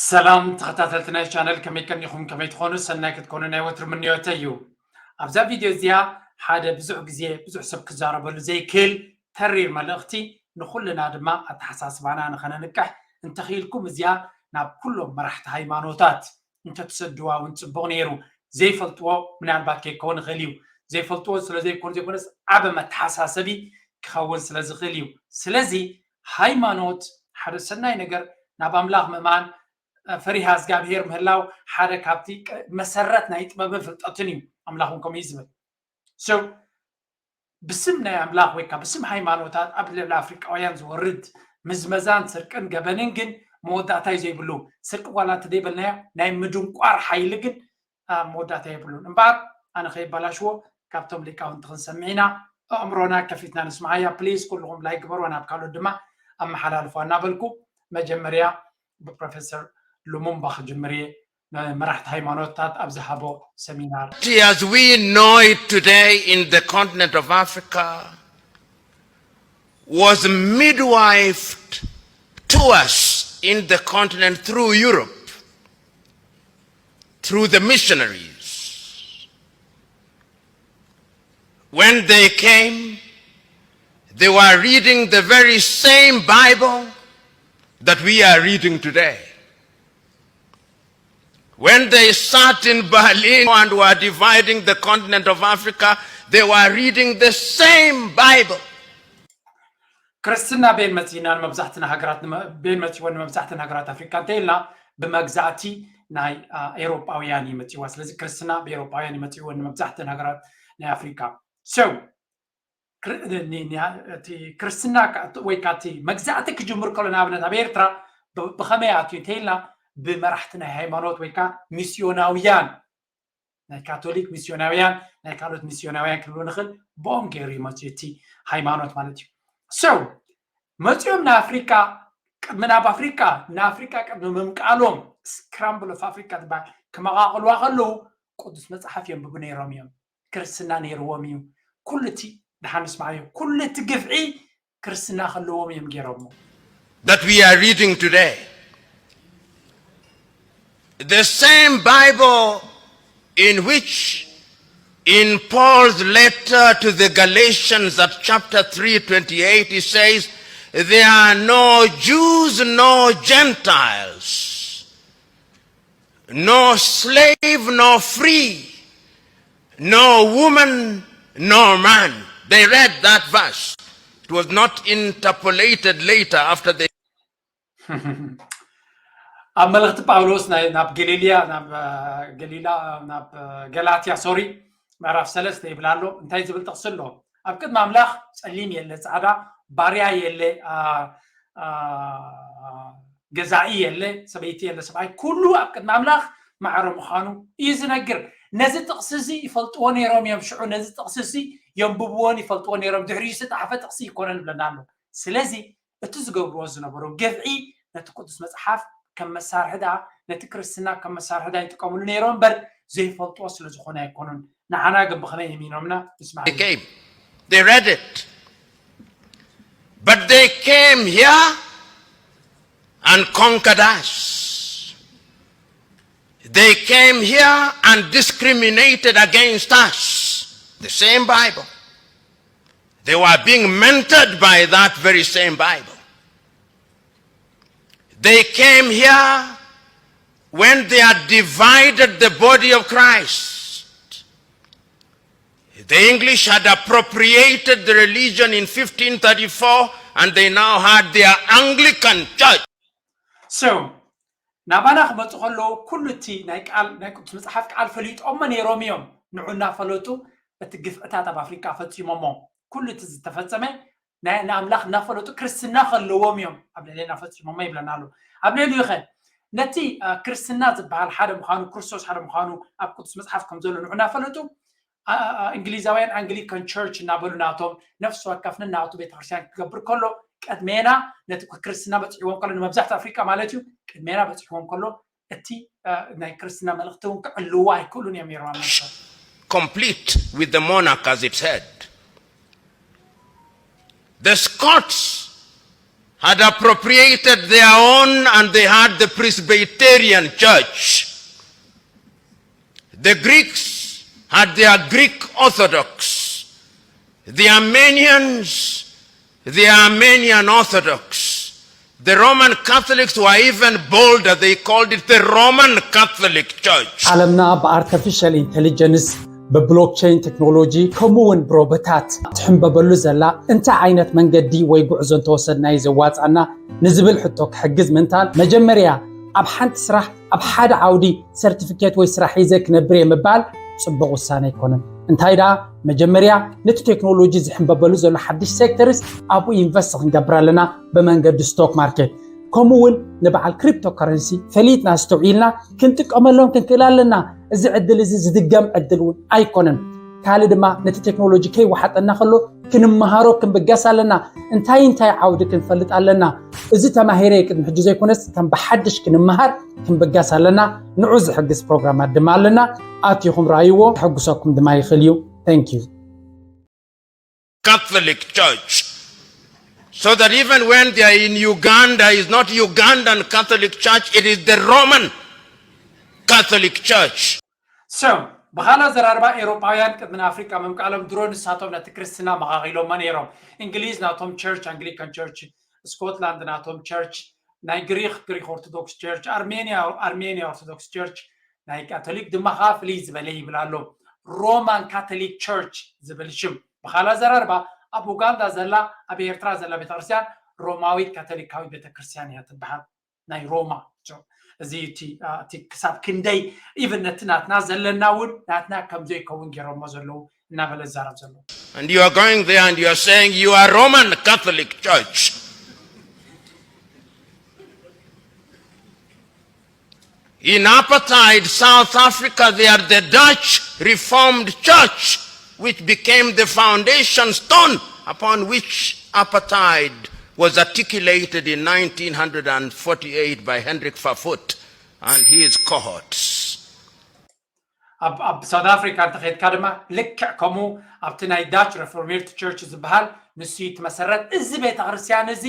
ሰላም ተኸታተልቲ ናይ ቻነል፣ ከመይ ቀኒኹም? ከመይ ትኾኑ? ሰናይ ክትኮኑ ናይ ወትሩ ምንዮተይ እዩ። ኣብዛ ቪድዮ እዚኣ ሓደ ብዙሕ ግዜ ብዙሕ ሰብ ክዛረበሉ ዘይክእል ተሪር መልእኽቲ፣ ንኹልና ድማ ኣተሓሳስባና ንኸነንቅሕ እንተኽኢልኩም እዚኣ ናብ ኩሎም መራሕቲ ሃይማኖታት እንተትሰድዋ እውን ጽቡቕ ነይሩ። ዘይፈልጥዎ ምናልባት ከይከውን ይኽእል እዩ። ዘይፈልጥዎ ስለ ዘይኮን ዘይኮነስ ዓበ መተሓሳሰቢ ክኸውን ስለ ዝኽእል እዩ። ስለዚ ሃይማኖት ሓደ ሰናይ ነገር፣ ናብ ኣምላኽ ምእማን፣ ፈሪሃ እግዚኣብሄር ምህላው ሓደ ካብቲ ቀ- መሰረት ናይ ጥበብን ፍልጠትን እዩ። ኣምላኽ እውን ከምኡ እዩ ዝብል። So ብስም ናይ ኣምላኽ ወይ ከዓ ብስም ሃይማኖታት ኣብ ልዕሊ ኣፍሪቃውያን ዝወርድ ምዝመዛን ስርቅን ገበንን ግን መወዳእታ እዩ ዘይብሉ። ስርቂ ዋላ እንተደይበልናዮ ናይ ምድንቋር ሓይሊ ግን መወዳእታ የብሉን። እምበኣር ኣነ ከይበላሽዎ ካብቶም ሊቃውንቲ ክንሰምዕ ኢና። ኣእምሮና ከፊትና ንስምዓያ። ፕሊዝ ኩልኹም ላይክ ግበርዋ፣ ናብ ካልኦት ድማ ኣመሓላልፎ እናበልኩ መጀመርያ ብፕሮፌሰር ሉሙምባ ክጅምር እየ። መራሕቲ ሃይማኖታት ኣብ ዝሃቦ ሰሚናር As we know it today in the continent of Africa was midwifed to us in the continent through Europe, through the missionaries. When they came, they were reading the very same Bible that we are reading today. When they sat in Berlin and were dividing the continent of Africa, they were reading the same Bible. ክርስትና ቤን መፂና ንመብዛሕትና ሃገራት ንመ- ቤን መፂወን ንመብዛሕትን ሃገራት ኣፍሪካ እንተኢልና ብመግዛእቲ ናይ አ፣ ኤውሮጳውያን እዩ መፂዋ። ስለዚ ክርስትና ብኤውሮጳውያን እዩ መፂዎ ንመብዛሕትን ሃገራት ናይ ኣፍሪካ። So ክር- ኒ- ኒ- እቲ ክርስትና ካ- ወይ ካቲ መግዛእቲ ክጅምር ከሎ ንኣብነት ኣብ ኤርትራ ብ- ብኸመይ ኣትዩ እንተኢልና ብመራሕቲ ናይ ሃይማኖት ወይ ከዓ ሚስዮናውያን ናይ ካቶሊክ ሚስዮናውያን ናይ ካልኦት ሚስዮናውያን ክንብሎ ንኽእል ብኦም ገይሩ እዩ መፅኡ እቲ ሃይማኖት ማለት እዩ። So መፂኦም ንኣፍሪካ ቅድሚ ናብ ኣፍሪካ ንኣፍሪካ ቅድሚ ምምቃሎም scramble of Africa ትበሃል ክመቃቅልዋ ከለዉ ቅዱስ መፅሓፍ የንብቡ ነይሮም እዮም። ክርስትና ነይርዎም እዩ። ኩሉ እቲ ደሓን ንስማዓዮ ኩሉ እቲ ግፍዒ ክርስትና ከለዎም እዮም ገይሮሞ። That we are reading today. The same Bible in which in Paul's letter to the Galatians at chapter three twenty-eight he says, there are no Jews, no Gentiles, no slave, no free, no woman, no man. They read that verse. It was not interpolated later after they ኣብ መልእኽቲ ጳውሎስ ናይ- ናብ ገሊልያ ናብ አ፣ ገሊላ ናብ አ፣ ገላትያ ሶሪ ምዕራፍ ሰለስተ ይብል ኣሎ። እንታይ ዝብል ጥቕሲ ኣሎ? ኣብ ቅድሚ ኣምላኽ ጸሊም የለ፣ ጻዕዳ ባርያ የለ፣ አ፣ አ፣ ገዛኢ የለ፣ ሰበይቲ የለ፣ ሰብኣይ፣ ኩሉ ኣብ ቅድሚ ኣምላኽ ማዕረ ምዃኑ እዩ ዝነግር። ነዚ ጥቕሲ እዚ ይፈልጥዎ ነይሮም እዮም። ሽዑ ነዚ ጥቕሲ እዚ የንብብዎን ይፈልጥዎ ነይሮም። ድሕሪኡ ዝተጻሕፈ ጥቕሲ ይኮነን ይብለና ኣሎ። ስለዚ እቲ ዝገብርዎ ዝነበሩ ግፍዒ ነቲ ቅዱስ መጽሓፍ ከም መሳርሒ ደኣ ነቲ ክርስትና ከም መሳርሒ ደኣ ይጥቀምሉ ነይሮም እምበር ዘይፈልጥዎ ስለ ዝኾነ ኣይኮኑን። ንዓና ግን ብኸመይ የሚኖምና ንስማዕ። They came. They read it. But they came here and conquered us. They came here and discriminated against us. The same Bible. They were being mentored by that very same Bible. They came here when they had divided the body of Christ. The English had appropriated the religion in fifteen thirty-four and they now had their Anglican church. So ናባና ክመፁ ከለዉ ኩሉ እቲ ናይ ቃል ናይ ቅዱስ መፅሓፍ ቃል ፈሊጦሞ ነይሮም እዮም። ንዑ እናፈለጡ እቲ ግፍዕታት ኣብ ኣፍሪቃ ፈፂሞሞ። ኩሉ እቲ ዝተፈፀመ ናይ ንኣምላኽ እናፈለጡ ክርስትና ከለዎም እዮም ኣብ ልዕሌና ፈፂሞሞ ይብለና ኣሎ። ኣብ ልዕሊኡ ኸ ነቲ አ፣ ክርስትና ዝበሃል ሓደ ምዃኑ ክርስቶስ ሓደ ምዃኑ ኣብ ቅዱስ መፅሓፍ ከም ዘሎ ንዑ እናፈለጡ አ- አ- እንግሊዛውያን ኣንግሊካን ቸርች እናበሉ ናቶም ነፍሲ ወከፍ ነናቱ ቤተክርስትያን ክገብር ከሎ ቅድሜና ነቲ ክርስትና በፂሕዎም ከሎ ንመብዛሕቲ ኣፍሪቃ ማለት እዩ ቅድሜና በፂሕዎም ከሎ እቲ አ፣ ናይ ክርስትና መልእኽቲ እውን ክዕልዎ ኣይክእሉን እዮም ነይሮም ኣብ ነብሶም። Complete with the monarch as its head. The Scots had appropriated their own, and they had the Presbyterian Church. The Greeks had their Greek Orthodox. The Armenians, the Armenian Orthodox. The Roman Catholics were even bolder. They called it the Roman Catholic Church. ዓለምና ብኣርተፊሻል ኢንቴሊጀንስ፣ ብብሎክቸይን ቴክኖሎጂ፣ ከምኡ እውን ብሮቦታት ትሕንበበሉ ዘላ፣ እንታይ ዓይነት መንገዲ ወይ ጉዕዞ እንተወሰድናዮ ዘዋፅኣና ንዝብል ሕቶ ክሕግዝ ምእንታን፣ መጀመርያ ኣብ ሓንቲ ስራሕ ኣብ ሓደ ዓውዲ ሰርቲፊኬት ወይ ስራሕ ሒዘ ክነብር እየ ምባል ፅቡቕ ውሳነ ኣይኮነን። እንታይ ደኣ፣ መጀመርያ ነቲ ቴክኖሎጂ ዝሕንበበሉ ዘሎ ሓድሽ ሴክተርስ ኣብኡ ኢንቨስት ክንገብር ኣለና፣ ብመንገዲ ስቶክ ማርኬት። ከምኡ እውን ንበዓል ክሪፕቶ ከረንሲ ፈሊጥና ኣስተውዒልና ክንጥቀመሎም ክንክእል ኣለና። እዚ ዕድል እዚ ዝድገም ዕድል እውን ኣይኮነን። ካልእ ድማ ነቲ ቴክኖሎጂ ከይወሓጠና ከሎ ክንመሃሮ ክንብገስ ኣለና። እንታይ እንታይ ዓውዲ ክንፈልጥ ኣለና። እዚ ተማሂረ ቅድሚ ሕጂ ዘይኮነስ ከም ብሓድሽ ክንመሃር ክንብገስ ኣለና። ንዑ ዝሕግዝ ፕሮግራማት ድማ ኣለና። ኣቲኹም ረኣይዎ፣ ክሕጉሰኩም ድማ ይኽእል እዩ። Thank you. Catholic Church. So that even when they are in Uganda, it's not Ugandan Catholic Church, it is the Roman Catholic Church. So ብኻልእ ኣዘራርባ ኤውሮጳውያን ቅድሚ ንኣፍሪቃ ምምቃሎም ድሮ ንሳቶም ነቲ ክርስትና መቓቒሎሞ ነይሮም። እንግሊዝ ናቶም ቸርች፣ ኣንግሊካን ቸርች፣ ስኮትላንድ ናቶም ቸርች፣ ናይ ግሪክ ግሪክ ኦርቶዶክስ ቸርች፣ ኣርሜንያ ኣርሜንያ ኦርቶዶክስ ቸርች፣ ናይ ካቶሊክ ድማ ከዓ ፍልይ ዝበለ ይብል ኣሎ። ሮማን ካቶሊክ ቸርች ዝብል ሽም። ብኻልእ ኣዘራርባ ኣብ ኡጋንዳ ዘላ ኣብ ኤርትራ ዘላ ቤተክርስትያን ሮማዊት ካቶሊካዊት ቤተክርስትያን እያ ትበሃል። ናይ ሮማ እዚ እቲ ክሳብ ክንደይ ኢቭን ነቲ ናትና ዘለና እውን ናትና ከምዘይከውን ገይሮሞ ዘለዉ እናበለ ዝዛረብ ዘሎ። And you are going there and you are saying you are Roman Catholic Church. In apartheid South Africa, they are the Dutch Reformed Church, which became the foundation stone upon which apartheid was articulated in nineteen forty-eight by Hendrik Verwoerd and his cohorts. ኣብ ሳውት ኣፍሪካ እንተኸድካ ድማ ልክዕ ከምኡ ኣብቲ ናይ ዳች ሬፎርሜርት ቸርች ዝበሃል ንሱ እዩ ትመሰረት። እዚ ቤተክርስትያን እዚ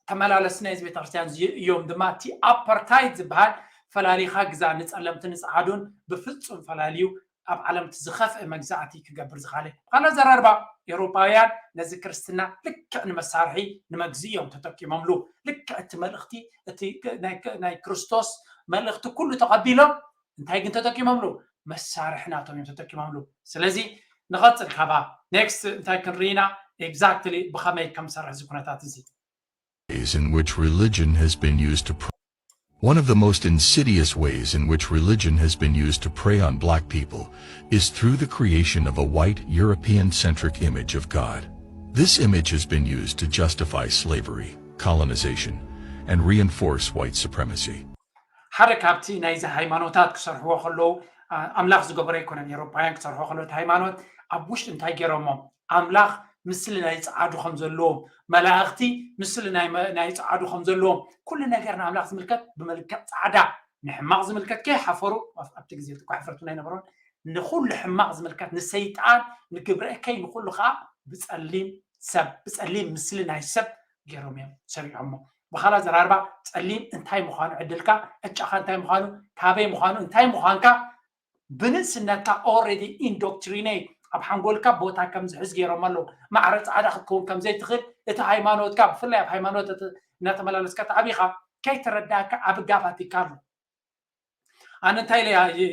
ተመላለስቲ ናይዚ ቤተክርስትያን እዮም ድማ እቲ ኣፓርታይድ ዝበሃል ፈላሊኻ ግዛ ንፀለምቲ ንፀዓዱን ብፍፁም ፈላልዩ ኣብ ዓለም እቲ ዝኸፍአ መግዛእቲ ክገብር ዝኻለ። ብኻልእ ኣዘራርባ ኤውሮጳውያን ነዚ ክርስትና ልክዕ ንመሳርሒ ንመግዚ እዮም ተጠቂሞምሉ። ልክዕ እቲ መልእኽቲ እቲ ናይ ክርስቶስ መልእኽቲ ኩሉ ተቐቢሎም እንታይ ግን ተጠቂሞምሉ? መሳርሒ ናቶም እዮም ተጠቂሞምሉ። ስለዚ ንቐፅል ካባ ኔክስት እንታይ ክንርኢና ኤግዛክትሊ ብኸመይ ከም ዝሰርሕ እዚ ኩነታት እዚ ways in which religion has been used to prey. One of the most insidious ways in which religion has been used to prey on black people is through the creation of a white, European centric image of God. This image has been used to justify slavery, colonization, and reinforce white supremacy. ሓደ ካብቲ ናይዚ ሃይማኖታት ክሰርሕዎ ከለዉ ኣምላኽ ዝገበሮ ኣይኮነን። ኤውሮፓውያን ክሰርሕዎ ከለዉ እቲ ሃይማኖት ኣብ ውሽጢ እንታይ ገይሮሞ ኣምላኽ ምስሊ ናይ ጸዓዱ ከም ዘለዎም መላእኽቲ ምስሊ ናይ ጸዓዱ ከም ዘለዎም ኩሉ ነገር ንኣምላኽ ዝምልከት ብመልክዕ ጻዕዳ ንሕማቕ ዝምልከት ከይሓፈሩ ኣብቲ ግዜ እኮ ሕፍረት እውን ኣይነበሮን። ንኩሉ ሕማቕ ዝምልከት ንሰይጣን ንግብረ እከይ ንኩሉ ከዓ ብጸሊም ሰብ ብጸሊም ምስሊ ናይ ሰብ ገይሮም እዮም ሰሪዖሞ። ብኻልእ ኣዘራርባ ጸሊም እንታይ ምዃኑ ዕድልካ ዕጫኻ እንታይ ምዃኑ ካበይ ምዃኑ እንታይ ምዃንካ ብንእስነትካ already indoctrinate ኣብ ሓንጎልካ ቦታ ከም ዝሕዝ ገይሮም ኣለዉ። ማዕረ ጻዕዳ ክትከውን ከም ዘይትኽእል እቲ ሃይማኖትካ ብፍላይ ኣብ ሃይማኖት እናተመላለስካ ተዓቢኻ ከይተረዳእካ ኣብ ጋፍ ኣቲካ ኣሎ። ኣነ እንታይ ኢለ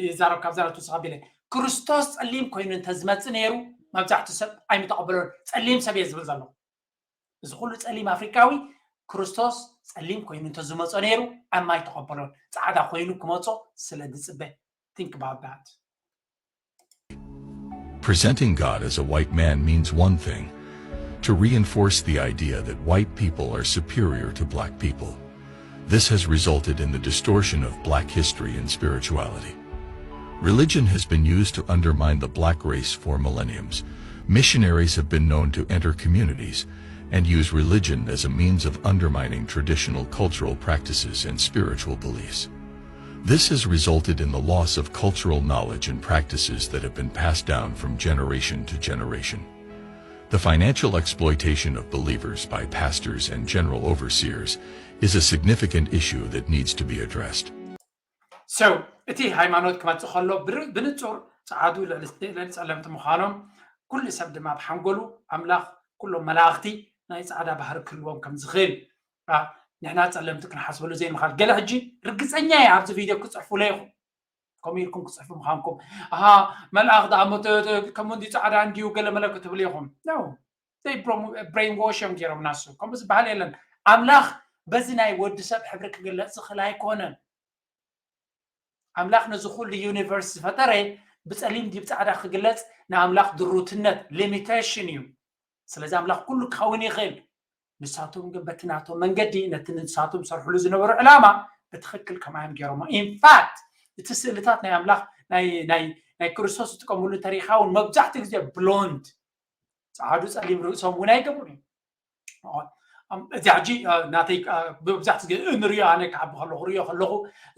ይዛረብ ካብ ዛረብ ትውስኽ ኣቢለ ክርስቶስ ጸሊም ኮይኑ እንተዝመጽእ ነይሩ መብዛሕትኡ ሰብ ኣይምተቐበሎን። ጸሊም ሰብ እየ ዝብል ዘለኹ። እዚ ኩሉ ጸሊም ኣፍሪቃዊ ክርስቶስ ጸሊም ኮይኑ እንተዝመጾ ነይሩ ኣማ ኣይተቐበሎን። ጻዕዳ ኮይኑ ክመጾ ስለ ዝጽበ። Think about that. Presenting God as a white man means one thing: to reinforce the idea that white people are superior to black people. This has resulted in the distortion of black history and spirituality. Religion has been used to undermine the black race for millenniums. Missionaries have been known to enter communities and use religion as a means of undermining traditional cultural practices and spiritual beliefs. This has resulted in the loss of cultural knowledge and practices that have been passed down from generation to generation. The financial exploitation of believers by pastors and general overseers is a significant issue that needs to be addressed. So እቲ ሃይማኖት ክመፅእ ከሎ ብር- ብንፁር ፀዓዱ ልዕሊ ልዕሊ ፀለምቲ ምዃኖም ኩሉ ሰብ ድማ ብሓንጎሉ ኣምላኽ ኩሎም መላእኽቲ ናይ ፃዕዳ ባህሪ ክህልዎም ከም ዝኽእል አ፣ ንሕና ፀለምቲ ክንሓስበሉ ዘይምኻል ገለ ሕጂ ርግፀኛ እየ ኣብዚ ቪድዮ ክፅሕፉለ ኢኹም ከምኡ ኢልኩም ክፅሕፉ ምዃንኩም ኣሃ መልኣኽ ደኣ ሞ ተ- ተ- ከምኡ እንዲ ፃዕዳ እንዲዩ ገለ መለ ክትብሉ ኢኹም no they brainwash እዮም ገይሮም ናሱ ከምኡ ዝበሃል የለን ኣምላኽ በዚ ናይ ወዲ ሰብ ሕብሪ ክግለፅ ዝኽእል ኣይኮነን ኣምላኽ ነዚ ኩሉ ዩኒቨርስ ዝፈጠረ ብፀሊም ዲብ ፃዕዳ ክግለፅ ንኣምላኽ ድሩትነት limitation እዩ ስለዚ ኣምላኽ ኩሉ ክኸውን ይኽእል ንሳቶም ግን በቲ ናቶም መንገዲ ነቲ ንሳቶም ዝሰርሕሉ ዝነበሩ ዕላማ ብትኽክል ከማዮም ገይሮሞ ኢንፋክት እቲ ስእልታት ናይ ኣምላኽ ናይ ናይ ናይ ክርስቶስ ዝጥቀምሉ ተሪኻ እውን መብዛሕትኡ ግዜ ብሎንድ ፃዓዱ ፀሊም ርእሶም እውን ኣይገብሩን እዮም እዚ ሕጂ ናተይ ብብዛሕት ግዜ ንሪኦ ኣነ ክዓቢ ከለኹ ሪኦ ከለኹ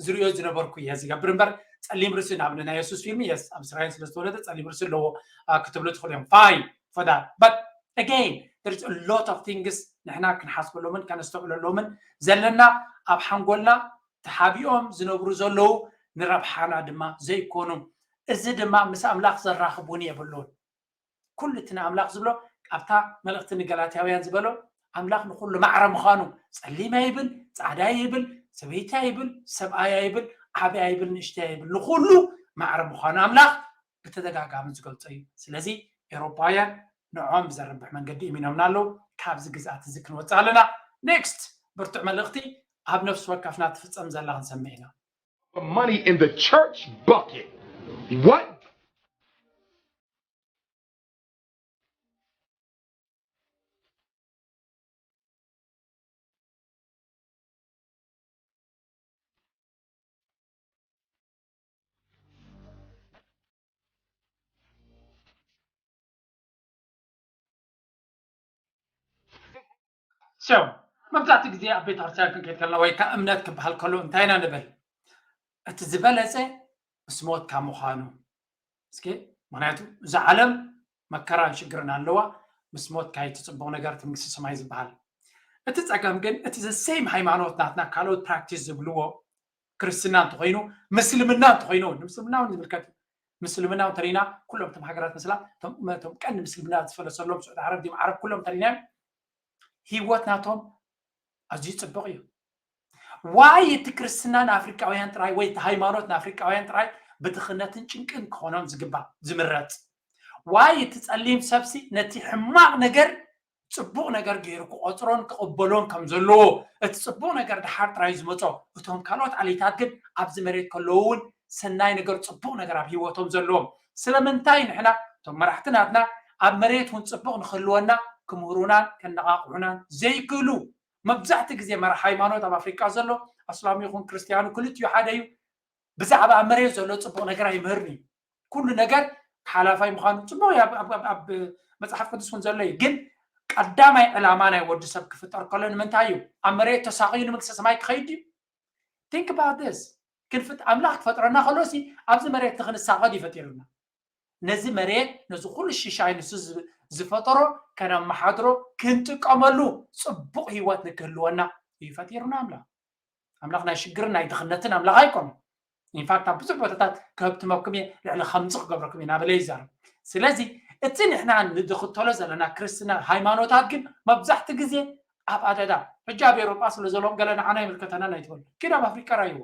ዝሪኦ ዝነበርኩ እየ ዝገብር እምበር ፀሊም ርእሲ ናብ ናይ የሱስ ፊልም የስ ኣብ እስራኤል ስለ ዝተወለደ ፀሊም ርእሲ ኣለዎ ክትብሉ ትኽእሉ እዮም fine for that but again there is a lot of things ንሕና ክንሓስበሎምን ከነስተውዕለሎምን ዘለና ኣብ ሓንጎልና ተሓቢኦም ዝነብሩ ዘለዉ ንረብሓና ድማ ዘይኮኑ እዚ ድማ ምስ ኣምላኽ ዘራኽቡን የብሉን ኩሉ እቲ ንኣምላኽ ዝብሎ ኣብታ መልእኽቲ ንገላትያውያን ዝበሎ ኣምላኽ ንኹሉ ማዕረ ምዃኑ ጸሊም ኣይብል ጻዕዳ ይብል ሰበይቲ ኣይብል ሰብኣይ ኣይብል ዓብይ ኣይብል ንእሽተይ ኣይብል ንኹሉ ማዕረ ምዃኑ ኣምላኽ ብተደጋጋሚ ዝገልጾ እዩ ስለዚ ኤሮፓውያን ንዖም ብዘርብሕ መንገዲ እሚኖምና ኣለዉ ካብዚ ግዝኣት እዚ ክንወፅእ ኣለና ኔክስት ብርቱዕ መልእኽቲ ኣብ ነፍሲ ወከፍና ትፍፀም ዘላ ክንሰምዕ ኢና money in the church bucket. What? So መብዛሕትኡ ግዜ ኣብ ቤተክርስትያን ክንከይድ ከለና ወይ ከዓ እምነት ክበሃል ከሎ እንታይ ኢና ንብል እቲ ዝበለፀ ምስ ሞትካ ምዃኑ እስኪ ምክንያቱ እዛ ዓለም መከራን ሽግርን ኣለዋ ምስ ሞትካ እቲ ፅቡቅ ነገር እቲ መንግስቲ ሰማይ ዝበሃል እቲ ፀገም ግን እቲ ዘሰይም ሃይማኖት ናትና ካልኦት ፕራክቲስ ዝብልዎ ክርስትና እንተኮይኑ ምስልምና እንተኮይኑ እውን ንምስልምና እውን ዝምልከት እዩ ምስልምና እውን ተሪና ኩሎም እቶም ሃገራት ምስላ እቶም ቀንዲ ምስልምና ዝፈለሰሎም ስዑድ ዓረብ ድም ዓረብ ኩሎም ተሪና እዮም ህይወት ናቶም ኣዝዩ ፅቡቅ እዩ ዋይ እቲ ክርስትና ንኣፍሪቃውያን ጥራይ ወይ እቲ ሃይማኖት ንኣፍሪቃውያን ጥራይ ብድኽነትን ጭንቅን ክኾኖም ዝግባእ ዝምረፅ ዋይ እቲ ፀሊም ሰብሲ ነቲ ሕማቕ ነገር ፅቡቕ ነገር ገይሩ ክቆፅሮን ክቕበሎን ከም ዘለዎ እቲ ፅቡቕ ነገር ድሓር ጥራይ ዝመፆ እቶም ካልኦት ዓሌታት ግን ኣብዚ መሬት ከለዉ እውን ሰናይ ነገር ፅቡቕ ነገር ኣብ ህይወቶም ዘለዎም ስለምንታይ ንሕና እቶም መራሕቲ ናትና ኣብ መሬት እውን ፅቡቕ ንክህልወና ክምህሩናን ከነቓቕሑናን ዘይክእሉ መብዛሕቲ ግዜ መራሕ ሃይማኖት ኣብ ኣፍሪቃ ዘሎ ኣስላም ይኹን ክርስትያኑ ክልቲኡ ሓደ እዩ ብዛዕባ ኣብ መሬት ዘሎ ፅቡቕ ነገር ኣይምህርን እዩ ኩሉ ነገር ሓላፋይ ምዃኑ ፅቡቕ እዩ ኣብ መፅሓፍ ቅዱስ እውን ዘሎ እዩ ግን ቀዳማይ ዕላማ ናይ ወዲ ሰብ ክፍጠር ከሎ ንምንታይ እዩ ኣብ መሬት ተሳቕዩ ንመንግስተ ሰማይ ክኸይድ እዩ think about this ክንፍጥ ኣምላኽ ክፈጥረና ከሎሲ ኣብዚ መሬት ንክንሳቐ ድዩ ፈጢሩና ነዚ መሬት ነዚ ኩሉ ሽሻይ ንሱ ዝፈጠሮ ከነመሓድሮ ክንጥቀመሉ ፅቡቕ ህይወት ንክህልወና እዩ ፈጢሩና ኣምላኽ ኣምላኽ ናይ ሽግርን ናይ ድኽነትን ኣምላኽ ኣይኮነ ኢንፋክት ኣብ ብዙሕ ቦታታት ክህብትመኩም እየ ልዕሊ ከምዚ ክገብረኩም እየ ናበለ ይዛረብ ስለዚ እቲ ንሕና ንድኽተሎ ዘለና ክርስትና ሃይማኖታት ግን መብዛሕቲ ግዜ ኣብ ኣደዳ ሕጂ ኣብ ኤሮጳ ስለ ዘለዎም ገለ ንዓና ይምልከተና ናይ ትበሉ ኪድ ኣብ ኣፍሪቃ ራይዎ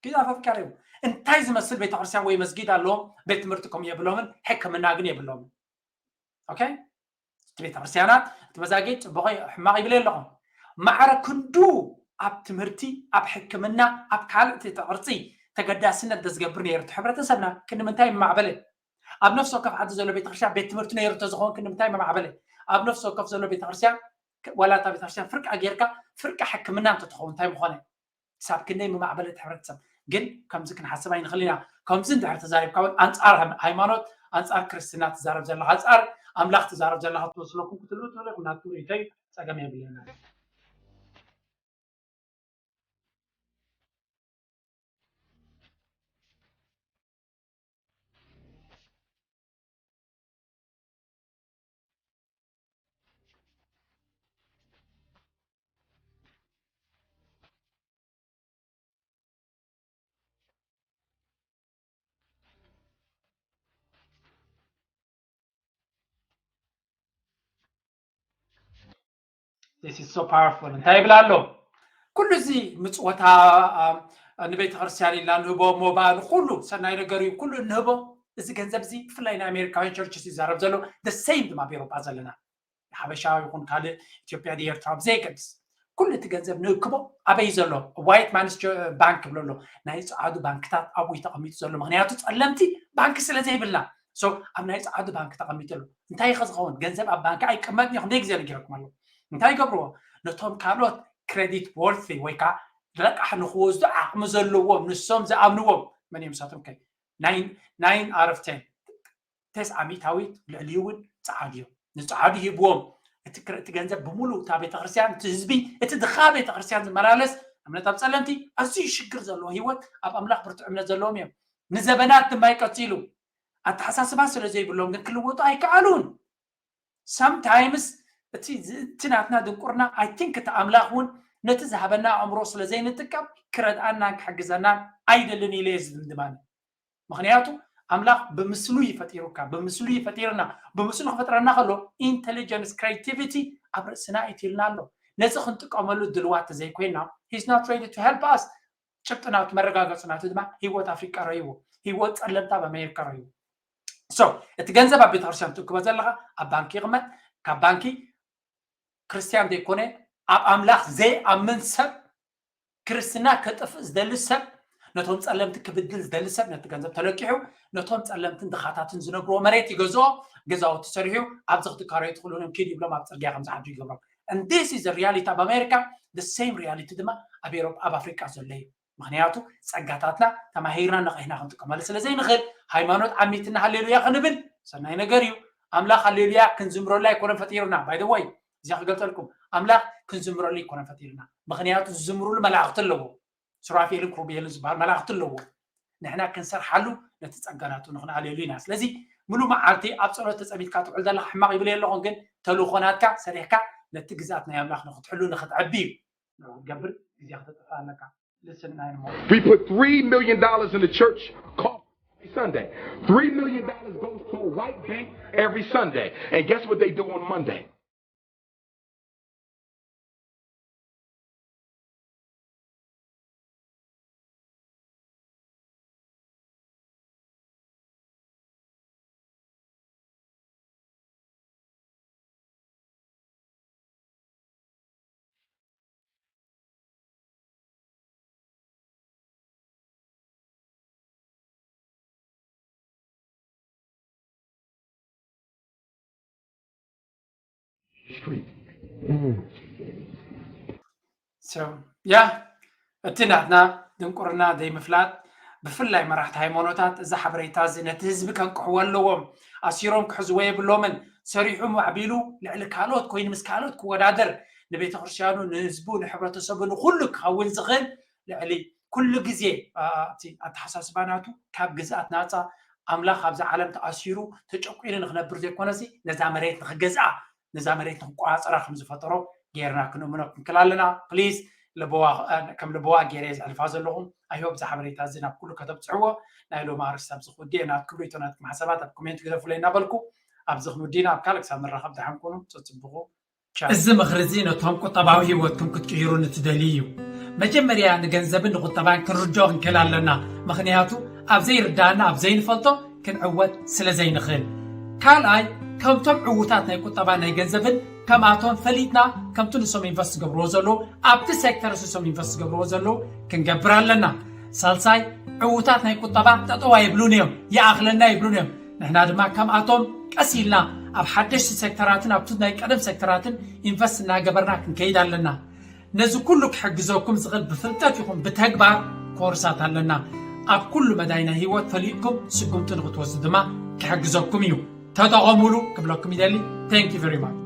ኪድ ኣብ ኣፍሪቃ ራይዎ እንታይ ዝመስል ቤተክርስትያን ወይ መስጊድ ኣለዎም ቤት ትምህርቲ ከም የብሎምን ሕክምና ግን የብሎምን ኦኬ እቲ ቤተክርስትያናት እቲ መዛጊድ ፅቡቅ ሕማቅ ይብል ኣለኹም ማዕረ ክንዱ ኣብ ትምህርቲ ኣብ ሕክምና ኣብ ካልእ እቲ ቅርፂ ተገዳስነት እንተዝገብር ነይሩ እቲ ሕብረተሰብና ክንዲ ምንታይ ምማዕበለ ኣብ ነፍሲ ወከፍ ዓዲ ዘሎ ቤተክርስትያን ቤት ትምህርቲ ነይሩ እንተዝኸውን ክንዲ ምንታይ ምማዕበለ ኣብ ነፍሲ ወከፍ ዘሎ ቤተክርስትያን ዋላ እታ ቤተክርስትያን ፍርቃ ጌርካ ፍርቃ ሕክምና እንተትኸውን እንታይ ምኾነ ክሳብ ክንደይ ምማዕበለት ሕብረተሰብ ግን ከምዚ ክንሓስብ ኣይንኽእል ኢና ከምዚ እንድሕር ተዛሪብካ እውን ኣንፃር ሃይማኖት ኣንፃር ክርስትና ትዛረብ ዘለካ ኣንፃር ኣምላኽ ትዛረብ ዘለካ ትመስለኩም ክትብሉ ትኽእሉ ኢኹም ናትኩም ርእይቶይ ፀገም የብለና This is so powerful። እንታይ ይብል ኣሎ? ኩሉ እዚ ምጽወታ ንቤተ ክርስቲያን ኢልና ንህቦ፣ ሞባ፣ ንኩሉ ሰናይ ነገር እዩ ኩሉ እንህቦ። እዚ ገንዘብ እዚ ብፍላይ ናይ ኣሜሪካውያን ቸርችስ ይዛረብ ዘሎ፣ the same ድማ ኣብ ኤሮጳ ዘለና ሓበሻ ይኹን ካልእ ኢትዮጵያ ድዩ ኤርትራ ብዘየገድስ ኩሉ እቲ ገንዘብ ንእክቦ። ኣበይ ዘሎ? ዋይት ማንስ ባንክ ይብሎ ኣሎ። ናይ ጸዓዱ ባንክታት ኣብኡ እዩ ተቐሚጡ ዘሎ። ምክንያቱ ጸለምቲ ባንክ ስለ ዘይብልና። So ኣብ ናይ ጸዓዱ ባንክ ተቐሚጡ ኣሎ። እንታይ ከ ዝኸውን? ገንዘብ ኣብ ባንክ ኣይቀመጥን እዩ። ክንደይ ግዜ ነጊረኩም ኣለኹ። እንታይ ይገብርዎ? ነቶም ካልኦት ክሬዲት ወርትሪ ወይ ከዓ ረቃሕ ንክወስዱ ዓቕሚ ዘለዎም ንሶም ዝኣምንዎም መን እዮም ንሳቶም ከ? Nine out of ten። ተስዓሚታዊት ልዕሊኡ እውን ጸዓዱ እዮም። ንጸዓዱ ሂብዎም። እቲ ክረ- እቲ ገንዘብ ብምሉእ እታ ቤተክርስትያን፣ እቲ ህዝቢ፣ እቲ ድኻ ቤተክርስትያን ዝመላለስ እምነት ኣብ ጸለምቲ ኣዝዩ ሽግር ዘለዎ ህይወት ኣብ ኣምላኽ ብርቱዕ እምነት ዘለዎም እዮም። ንዘበናት ድማ ይቀጽሉ። ኣተሓሳስባ ስለ ዘይብሎም ግን ክልወጡ ኣይከኣሉን። Sometimes እቲ ዝ- እቲ ናትና ድንቁርና I think እቲ ኣምላኽ እውን ነቲ ዝሃበና ኣእምሮ ስለ ዘይንጥቀም ክረድኣናን ክሕግዘናን ኣይደልን ኢለ እየ ዝድምድማኒ። ምክንያቱ ኣምላኽ ብምስሉ እዩ ፈጢሩካ፣ ብምስሉ እዩ ፈጢርና። ብምስሉ ክፈጥረና ከሎ ኢንቴሊጀንስ ክሬቲቪቲ ኣብ ርእስና ይትልና ኣሎ። ነዚ ክንጥቀመሉ ድልዋት ተዘይኮይና he's not ready to help us። ጭብጢ ናቱ መረጋገፂ ናቱ ድማ ህይወት ኣፍሪቃ ረይዎ፣ ህይወት ጸለምታ ኣብ ኣሜሪካ ረይዎ። So እቲ ገንዘብ ኣብ ቤተክርስትያን ትእክቦ ዘለካ ኣብ ባንኪ ይቕመጥ። ካብ ባንኪ ክርስትያን ዘይኮነ ኣብ ኣምላኽ ዘይኣምን ሰብ ክርስትና ከጥፍእ ዝደሊ ሰብ ነቶም ጸለምቲ ክብድል ዝደሊ ሰብ ነቲ ገንዘብ ተለቂሑ ነቶም ጸለምትን ድኻታትን ዝነብርዎ መሬት ይገዝኦ፣ ገዛውቲ ሰሪሑ ኣብዚ ክትካረዩ ትኽእሉ እዮም ኪድ ይብሎም ኣብ ጽርግያ ከም ዝሓድሩ ይገብሮም። And this is the reality ኣብ ኣሜሪካ። The same reality ድማ ኣብ ኤሮፓ ኣብ ኣፍሪቃ ዘሎ እዩ። ምክንያቱ ጸጋታትና ተማሂርና ነቒሕና ክንጥቀመሉ ስለ ዘይንኽእል ሃይማኖት ዓሚትና ሃሌሉያ ክንብል ሰናይ ነገር እዩ። ኣምላኽ ሃሌሉያ ክንዝምረሉ ኣይኮነን ፈጢሩና። By the way እዚኣ ክገልጸልኩም ኣምላኽ ክንዝምረሉ ኣይኮነን ፈጢሩና። ምክንያቱ ዝዝምሩሉ መላእኽቲ ኣለዎ። ሱራፌልን ክሩቤልን ዝበሃል መላእኽቲ ኣለዎ። ንሕና ክንሰርሓሉ ነቲ ጸጋናቱ ንኽንኣልየሉ ኢና። ስለዚ ሙሉ መዓልቲ ኣብ ጸሎት ተጸሚድካ ትውዕል ዘለኻ ሕማቕ ይብል የለኹን፣ ግን ተልእኾ ናትካ ሰሪሕካ ነቲ ግዝኣት ናይ ኣምላኽ ንኽትሕሉ ንኽትዕቢ እዩ። ንዑ ክትገብር ግዜ ክተጥፍእ ኣለካ። Listen nine more። We put three million dollars in the church coffers every Sunday. Three million dollars goes to a white bank every Sunday. And guess what they do on Monday? So yeah፣ እቲ ናትና ድንቁርና ዘይምፍላጥ ብፍላይ መራሕቲ ሃይማኖታት እዚ ሓበሬታ እዚ ነቲ ህዝቢ ከንቅሕዎ ኣለዎም። ኣሲሮም ክሕዝዎ የብሎምን። ሰሪሑ ማዕቢሉ ልዕሊ ካልኦት ኮይኑ ምስ ካልኦት ክወዳደር ንቤተ ክርስቲያኑ ንህዝቡ ንሕብረተሰቡ ንኩሉ ክኸውን ዝኽእል ልዕሊ ኩሉ ግዜ እቲ ኣተሓሳስባ ናቱ ካብ ግዝኣት ናፃ ኣምላኽ ኣብዚ ዓለም ተኣሲሩ ተጨቁኑ ንክነብር ዘይኮነሲ ነዛ መሬት ንክገዝኣ ነዛ መሬት ንክቆፃፀራ ከምዝፈጠሮ ጌርና ክንእምኖ ክንክል ኣለና። ፕሊዝ ልበዋ ከም ልበዋ ገይረ ዘሕልፋ ዘለኹም ኣይሆብ እዚ ሓበሬታ እዚ ናብ ኩሉ ከተብፅሕዎ። ናይ ሎሚ ኣርስቲ ኣብዚ ክውድእ ናትኩም ርእቶ ናትኩም ሓሳባት ኣብ ኮሜንት ግደፉለይ እናበልኩ ኣብዚ ክንውድእ ኢና። ኣብ ካልእ ክሳብ ንራኸብ ደሓን ኩኑ። ፀፅብቑ። እዚ ምኽሪ እዚ ነቶም ቁጠባዊ ህይወትኩም ክትቅይሩ ንትደልዩ እዩ። መጀመርያ ንገንዘብን ንቁጠባን ክንርድኦ ክንክእል ኣለና። ምኽንያቱ ኣብ ዘይርዳእና ኣብ ዘይንፈልጦ ክንዕወት ስለ ዘይንኽእል። ካልኣይ ከምቶም ዕዉታት ናይ ቁጠባን ናይ ገንዘብን ከምኣቶም ፈሊጥና ከምቲ ንሶም ኢንቨስት ዝገብርዎ ዘለዉ ኣብቲ ሴክተር ንሶም ኢንቨስት ዝገብርዎ ዘለዉ ክንገብር ኣለና። ሳልሳይ ዕዉታት ናይ ቁጠባ ጠጠው ኣይብሉን እዮም፣ ይኣኽለና ይብሉን እዮም። ንሕና ድማ ከምኣቶም ቀስ ኢልና ኣብ ሓደሽቲ ሴክተራትን ኣብቲ ናይ ቀደም ሴክተራትን ኢንቨስት እናገበርና ክንከይድ ኣለና። ነዚ ኩሉ ክሕግዘኩም ዝኽእል ብፍልጠት ይኹን ብተግባር ኮርሳት ኣለና። ኣብ ኩሉ መዳይ ናይ ህይወት ፈሊጥኩም ስጉምቲ ንክትወስዱ ድማ ክሕግዘኩም እዩ። ተጠቐሙሉ ክብለኩም ይደሊ። Thank you very much።